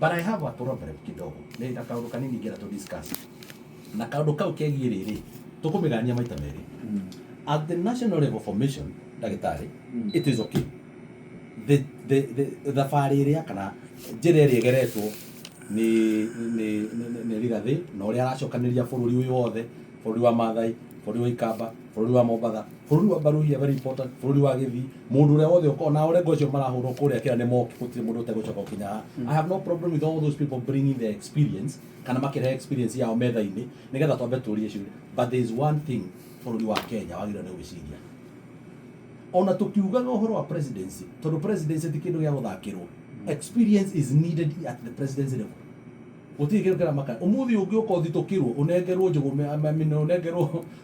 But I have a problem kidogo, nĩ na kaũndũ kanini ingĩenda tũ discuss, na kaũndũ kau kegiĩ rĩrĩ, tũkũmĩgania maita merĩ. At the national level formation, ndagĩtarĩ, it is okay, the thabarĩ ĩrĩa kana njĩra ĩrĩa ĩgeretwo nĩ Rigathĩ na ũrĩa aracokanĩria bũrũri ũyũ wothe, bũrũri wa Mathai, bũrũri wa Ikamba, bũrũri wa Mombatha, bũrũri wa Baruhia, very important, bũrũri wa Gĩthii, mũndũ ũrĩa wothe ũkorwo na ũrĩa ũcio marahũrwo kũrĩa kĩra nĩ moki, gũtirĩ mũndũ ũtegũcoka gũkinya haha. I have no problem with all those people bringing their experience kana makĩrehe experience yao metha-inĩ nĩgetha twambe tũrie ciũria. But there is one thing bũrũri wa Kenya wagĩrĩirwo nĩ gwĩciria, ona tũkiugaga ũhoro wa presidency, tondũ presidency ti kĩndũ gĩa gũthakĩrwo. Experience is needed at the presidency level. Gũtirĩ kĩndũ kĩramaka ũmũthĩ ũngĩũka ũthitũkĩrwo, ũnengerwo njũgũme,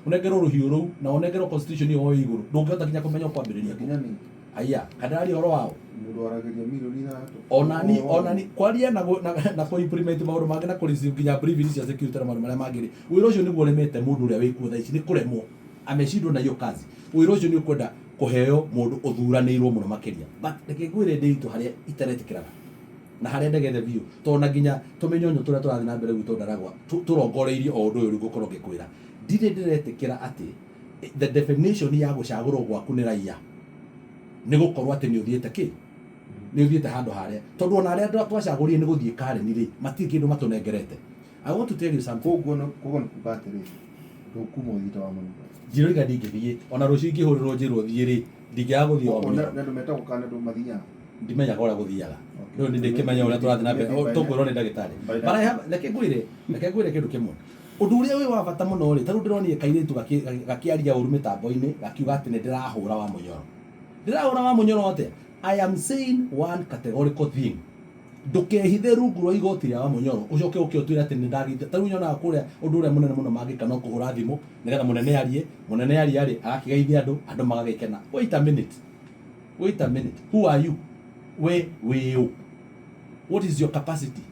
ũnengerwo rũhiũ rũu na ũnengerwo constitution ĩyo woe igũrũ, ndũngĩhota nginya kũmenya ũkwambĩrĩria kũ. Nginya ni Aya kana ũhoro wao. Mũndũ aragĩria mirioni 6. Onani kwaria na kũ implement maũndũ mangĩ na kũ receive nginya briefing cia security na maũndũ marĩa mangĩ rĩ, wĩra ũcio nĩguo ũremete. Mũndũ ũrĩa wĩkuo thaa ici nĩ kũremwo ameshindwo na hiyo kazi. Wĩra ũcio nĩ ũkwenda kũheo mũndũ ũthuranĩirwo mũno makĩria. But reke ngwĩre, ndĩ itũ harĩa itaretĩkĩraga na harĩa ndegete biũ, tondũ na nginya tũmĩnyonyo tũrĩa tũrathiĩ na mbere gwitũ ndaragwa tũrongoreirie o ũndũ ũyũ. Rĩu ngũkorwo ngĩkwĩra ndirĩ ndĩretĩkĩra atĩ the definition ya gũcagũrwo gwaku nĩ raia nĩ gũkorwo atĩ nĩ ũthiĩte kĩ, nĩ ũthiĩte handũ harĩa, tondũ ona arĩa twacagũrire nĩ gũthiĩ Karen rĩ, matirĩ kĩndũ matũnengerete. I want to tell you something. Koguo nĩ kuga atĩrĩ, ndũkuma ũthiĩte wa mũnyoro? Njiroiga ndingĩthiĩ. Ona rũciũ ingĩhũrĩrwo njĩrwo thiĩ rĩ, ndingĩaga gũthiĩ wa mũnyoro. Nĩ andũ metagwo kana andũ mathiaga? Ndimenyaga ũrĩa gũthiaga. Rĩu nĩ ndĩkĩmenya ũrĩa tũrathiĩ na mbere. Tũkwĩrwo nĩ ndagĩtarĩ. But I have, reke ngwĩre kĩndũ kĩmwe, ũndũ ũrĩa wĩ wa bata mũno rĩ, tarĩu ndĩronire kairĩtu gakĩaria ũru mĩtambo-inĩ, gakiuga atĩ nĩ ndĩrahũra wa mũnyoro. Ndĩrahũra wa mũnyoro atĩa? I am saying one categorical thing: ndũkehithe rungu rwa igoti rĩa wa mũnyoro ũcoke ũke ũtwĩre atĩ nĩ ndagĩte. Tarĩu nyonaga kũrĩa ũndũ ũrĩa mũnene mũno mangĩka no kũhũra thimũ nĩgetha mũnene arie. Mũnene aria rĩ, agakĩgeithia andũ, andũ magagĩkena. Wait a minute, wait a minute, who are you? We wĩũ? What is your capacity?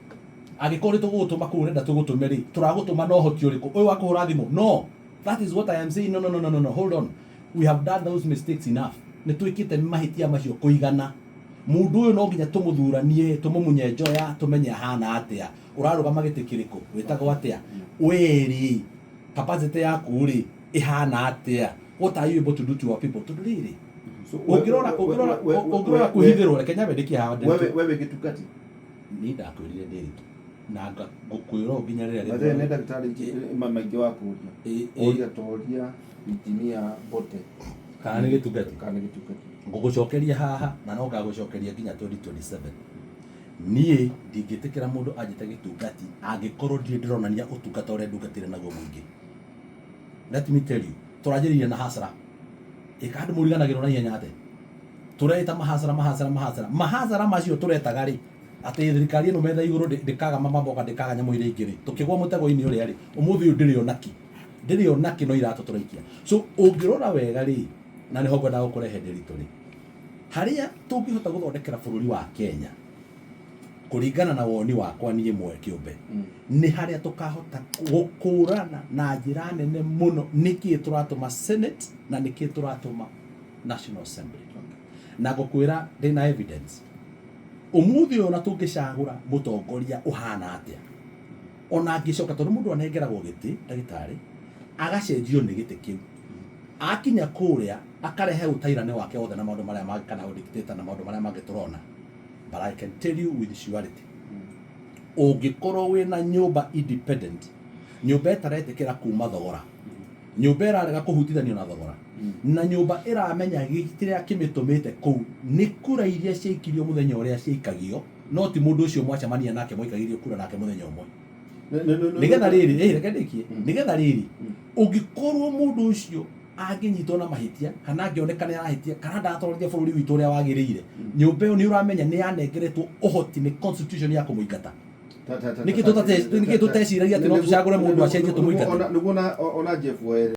Angĩkorwo nĩ tũgũgũtũma kũu ũrenda tũgũtũme rĩ, tũragũtũma na ũhoti ũrĩkũ ũyũ wa kũhũra thimũ? No, that is what I am saying. No, no, no, no, no, no. Hold on, we have done those mistakes enough. Nĩ twĩkĩte mahĩtia macio kũigana. Mũndũ ũyũ no nginya tũmũthuranie, tũmũmunye njoya, tũmenye ahana atĩa, ũrarũgama gĩtĩ kĩrĩkũ, wĩtagwo atĩa, wĩrĩ capacity yaku rĩ ĩhana atĩa, what are you able to do to your people? Tondũ rĩrĩ, ũngĩrora kwĩhithĩrwo, reke nyambe ndĩkie haha. We wĩ gĩtungati? Niĩ ndakwĩrire ndĩritũ na ngũkwĩra ũũ nginya rĩrĩa Mathe nĩ ndagĩtarĩ maingĩ wa kũria. Ũria toria injinia Mbote. Kana nĩ gĩtungati? Kana nĩ gĩtungati. Ngũgũcokeria haha na no ngagũcokeria nginya 2027. Niĩ ndingĩtĩkĩra mũndũ anjĩte gĩtungati angĩkorwo ndirĩ ndĩronania ũtungata ũrĩa ndungatĩire naguo mũingĩ. Let me tell you, tũranjĩrĩirie na hasara ĩka andũ mũriganagĩrwo na ihenya atĩ tũreita mahasara, mahasara, mahasara, mahasara macio tũretaga rĩ, atĩ thirikari ĩno metha igũrũ ndĩkaga mamboga, ndĩkaga nyamũ iria ingĩ rĩ, tũkĩgwa mũtego-inĩ ũrĩa rĩ, ũmũthĩ ũyũ ndĩrĩ onaki, ndĩrĩ onaki, no iratũ tũraikia. So ũngĩrora wega rĩ, na nĩho ngwendaga gũkũrehe ndĩritũ rĩ, harĩa tũngĩhota gũthondekera bũrũri wa Kenya kũringana na woni wakwa niĩ mwe kĩũmbe, nĩ harĩa tũkahota gũkũrana na njĩra nene mũno nĩkĩĩ tũratũma Senate na nĩkĩĩ tũratũma National Assembly. Na ngũkwĩra ndĩna evidence, ũmũthĩ ũyũ ona tũngĩcagũra mũtongoria ũhana atĩa, ona angĩcoka, tondũ mũndũ anengeragwo gĩtĩ, ndagĩtarĩ, agacenjio nĩ gĩtĩ kĩu, akinya kũrĩa akarehe ũtairane wake wothe na maũndũ marĩa mangĩ kana ũdictator na maũndũ marĩa mangĩ tũrona. But I can tell you with surety, ũngĩkorwo wĩna nyũmba independent, nyũmba ĩtaretĩkĩra kuma thogora, nyũmba ĩrarega kũhutithanio na thogora, na nyũmba ĩramenya kĩrĩa kĩmĩtũmĩte kũu nĩ kura iria ciaikirio mũthenya ũrĩa ciaikagio, no ti mũndũ ũcio mwacemania nake mwaikagĩrio kura nake mũthenya ũmwe, nĩgetha rĩrĩ, reke ndĩkie, nĩgetha rĩrĩ, ũngĩkorwo mũndũ ũcio angĩnyitwo na mahĩtia kana angĩoneka nĩ arahĩtia kana ndatwarithia bũrũri witũ ũrĩa wagĩrĩire, nyũmba ĩyo nĩ ũramenya nĩ yanengeretwo ũhoti nĩ constitution ya kũmũingata. Nĩkĩ tũteciragia atĩ no tũcagũre mũndũ acenjie tũmũingate? Nĩguo ona Jeff Oere.